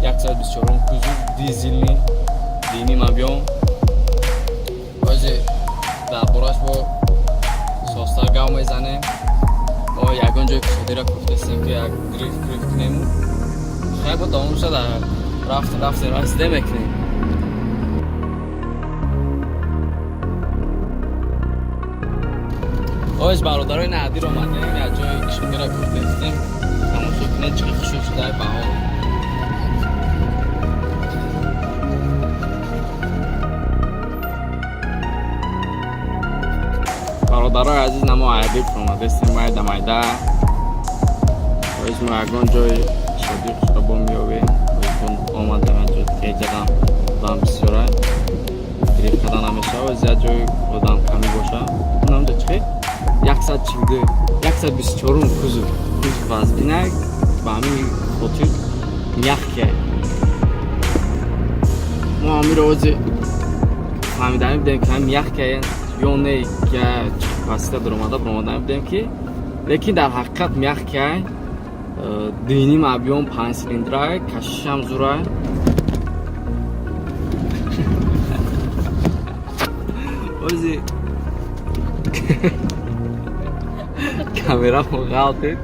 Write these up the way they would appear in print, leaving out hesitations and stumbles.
124 кузов, дизельный, диним объём. Ози дар бораш бо состар гав мезанем. Мо ягон ҷои кушодира куфтестем, ки як дрифт грифт кунему. Хай, бо давом шуда рафтем, рафтем, расиде мекунем. Оз бародарои надир омадем, як ҷои кушодира куфтестем. Тамошо кунед, чӣ хушуд шуда баҳор. Бародарои азиз, намо айдиб омадестем, майда майда. Оз мо ягон ҷои шодӣ хушро меёбем. Омадем як ҷои теҷадам, одам бисёра, гирифт карда намешава. Оз як ҷои одам камӣ боша. Намҷа чихе? 142, 124 кузов. Кузов вазбинак, ба ҳамин хотир мягкий. Мо ҳамиро ози фаҳмиданӣ будем, ки ҳам мягкий ё не, пасита дуромада баромаданӣ будем, ки лекин дар ҳақиқат мягкий, диним объём, панҷ цилиндрай, кашишам зурай. Ози камерамо ғалтид.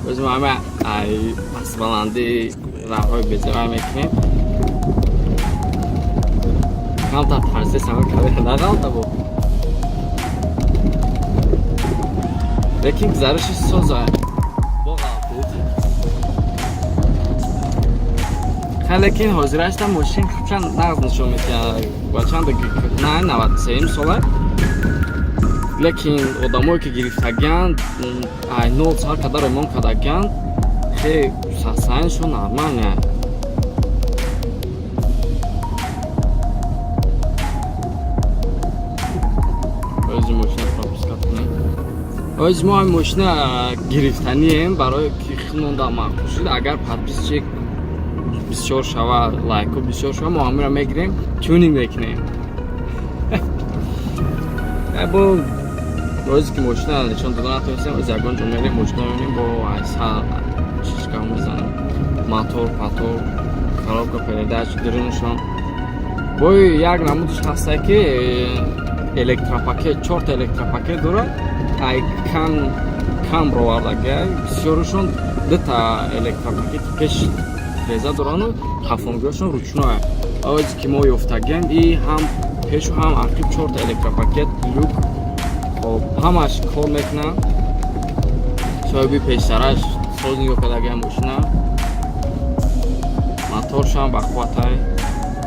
Ози мо ҳама ай пастбаландӣ роҳҳои безавай мекунем. Камтар тарсесам, камера нағалта бо. Лекин гузариши соза. Бо ғалтид. Хай, лекин ҳозирашта мошин чанд нағз нишон медиҳад ва чанд на 93 сола. Лекин одамое ки гирифтагианд, ай нол сар карда ремонт кардагианд, хе состояниешон нормальное. Ози мошина пропускать кунем. Ози мо ҳами мошина гирифтанием, барое ки хунонда маъқул шуд. Агар подписчик бисёр шава, лайко бисёр шава, мо ҳамира мегирем, тюнинг мекунем. Бо озе ки мошина нишон дода натонистем, ози ягон ҷо мерем, мошина мебинем, бо айса чишка мезанем. Мотор, патор, коробка передач, дурунашон. Бои як намудаш ҳаста, ки электропакет, чорта электропакет дорад. Ай кам кам ровардагиай, бисёрушон дута электропакети пеш реза дорану хафонгиҳошон ручное. Озе ки мо ёфтагием, и ҳам пешу ҳам ақиб чорта электропакет, люк, хоб, ҳамаш кор мекунад. Соҳиби пештараш соз нигоҳ кардагиам мошина, моторшам бақувватай.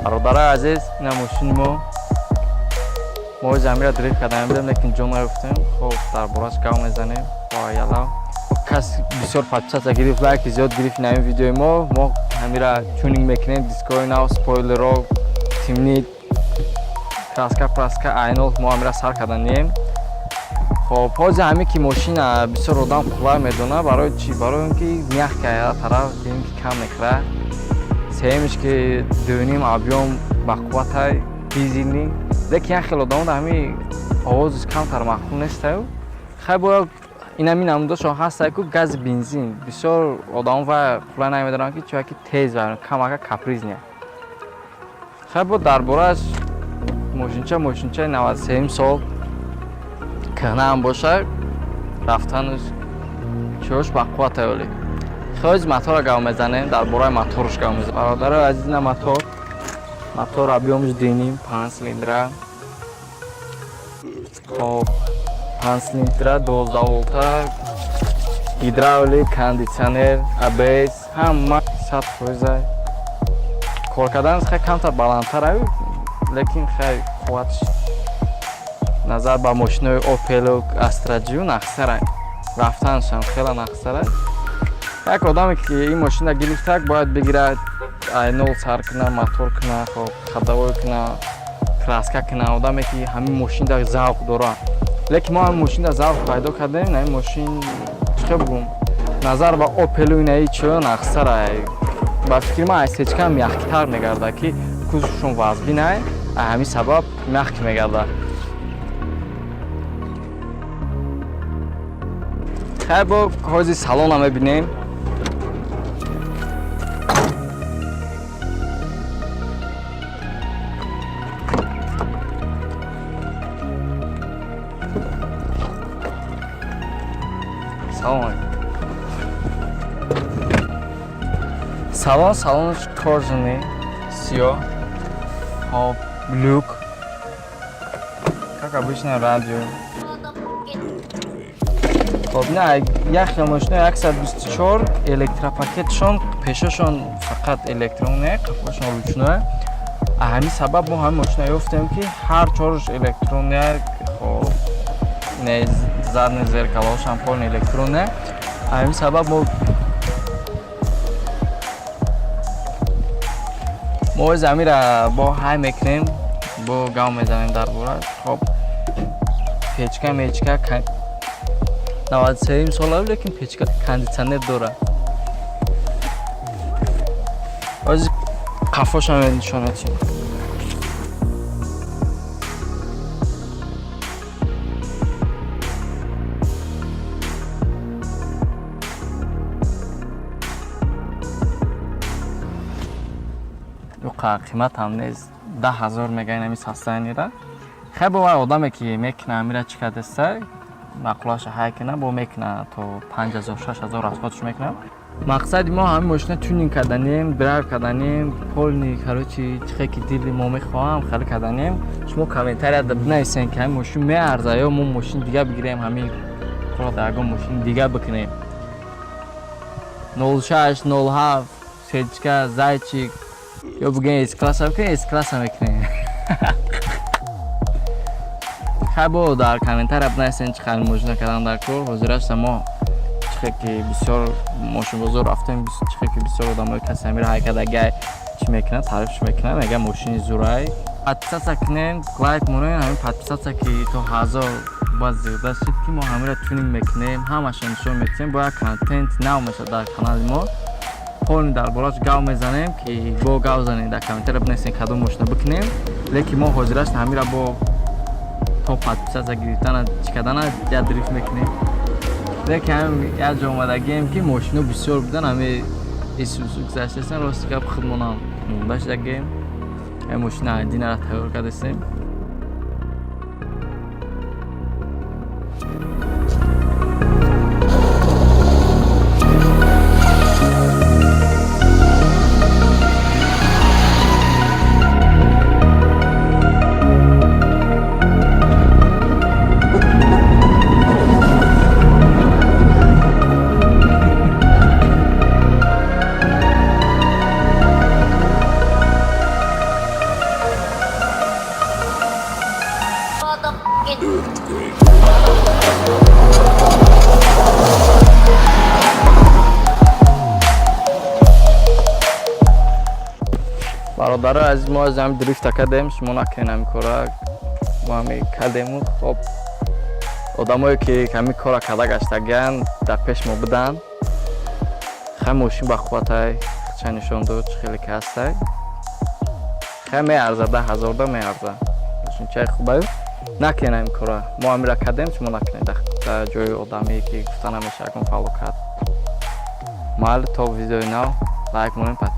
Бародарои азиз, ина мошини мо. Мо ози ҳамира дрифт кардан будем, лекин ҷо наёфтем. Хоб, дар бораш гав мезанем бо яла. Кас бисёр подписаться гирифт, лайки зиёд гирифт на ин видеои мо. Мо ҳамира тюнинг мекунем, дискои нав, спойлеро, тимнит, краска праска, айнол мо ҳамира сар карданием. Хоб, ҳози ҳаме ки мошина бисёр одам қулай медона. Барои чӣ? Барои он ки мягкая, тараф дидем, ки кам мехӯрад. Сеюмиш, ки дуним объём, бақувватай, дизельный. Лекин як хел одамо дар ҳами овозиш камтар маъқул нестаю. Хай, бояд инами намудошон ҳастае ку гази бензин. Бисёр одамо ва қулай намедонанд, ки чунки тез ва камака капризния. Хай, бо дар борааш мошинча, мошинчаи 93 сол кӯҳнаам боша, рафтанаш чиҳош бақувватай. Олӣ. Хеле мотора гав мезанем, дар бораи моторш гав мезанем. Бародарои азиз, ина мотор. Мотор объёмш диним, панҷ цилиндра. Хоб, панҷ цилиндра, 12 волта, гидравлик, кондитсионер, АБС, ҳама 100%. Кор карданаш хай камтар баландтар, лекин хай қувватш назар ба мошинои Опелу Астраҷию нақсарай. Рафтанашам хеле нақсарай. Як одаме ки ин мошина гирифтак, бояд бигирад, айнол сар куна, мотор куна, хоб, ходовой куна, краска куна. Одаме ки ҳамин мошинда завқ дора. Лекин мо ҳамин мошинда завқ пайдо кардем. На ин мошин, чӣ бигӯм, назар ба Опелу инаи чиё нақсарай. Ба фикри ман, айсечкам мягкитар мегардад, ки кузовшон вазбинай, ҳамин сабаб мягкий мегардад. Хай, бо ҳози салона мебинем. Салом алейкум. Салон, салон кожаный, сиёҳ. Хоб, люк. Как обычно, радио. Хоб, на, як хел мошина 124 электропакетшон, пешашон фақат электронне, қафошон ручное. А ҳамин сабаб мо ҳамин мошина ёфтем, ки ҳар чорш электронне, хоб, не, задний зеркалошам полный электронне. Ҳамин сабаб мо оз амира бо ҳай мекунем, бо гав мезанем дар борааш. Хоб, печка мечка 93 сола, лекин печка, кондитсионер дорад. Ози қафошам нишон медиҳем. Қимат ҳам нест, 10 000 мегӯян ами состояниера. Хай, бо вай одаме ки мекуна, амира чӣ кардеста, маъқулаша ҳай кина, бо мекуна, то 5000, 6000 расходш мекунам. Мақсади мо ҳамин мошина тюнинг карданем, драйв карданем, полный, короче, чихе ки дили мо мехоҳам, хеле карданем. Шумо комментарияда бинависен, ки ҳамин мошин меарза ё мо мошини дига бигирем, ҳамин кора дар ягон мошини дига бикунем. 06, 07 сечка зайчик ё бигӯем С-класса бикунем, С-класса мекунем. Хай, бо дар комментария бинависен, чӣ қадр мошина кардан дар кор. Ҳозирашта мо чихе ки бисёр мошинбозор рафтем, чихе ки бисёр одамои касе амира ҳай кардагай, чӣ мекунад, таърифш мекунад, мега мошини зурай. Подписаться кунем, лайк монем. Ҳамин подписаться ки то 1000 бояд зиёда шид, ки мо ҳамира тюнинг мекунем, ҳамаша нишон медиҳем. Бояд контент нав мешад дар канали мо, полный дар борааш гав мезанем, ки бо гав занем, дар комментария бинависем, кадом мошина бикунем. Лекин мо ҳозираш ҳамира бо то подписаться гирифтана, чӣ кардана, я дрифт мекунем. Лекин ҳам як ҷо омадагием, ки мошино бисёр будан, ҳами исусу гузаштаистем. Рости гап, худмонам монда шудагием. Ҳами мошина айдинара тайёр кардастем. Motherfucking. Бародаро азиз, мо аз ҳами дрифта кардем. Шумо накунед ҳами кора, мо ҳами кардему. Хоб, одамое ки ҳами кора карда гаштагиянд, дар пеш мо буданд. Хай, мошин ба қувватай, ча нишон дод, чӣ хеле ки ҳастай. Хай, меарза, 10 000 да меарза. Мошинчаи хубаю. Накунед ҳами кора, мо ҳамира кардем, шумо накунед. Дар ҷои одаме ки гуфта намеша, ягон фалокат. Майли, то видеои нав, лайк монем, подписаться.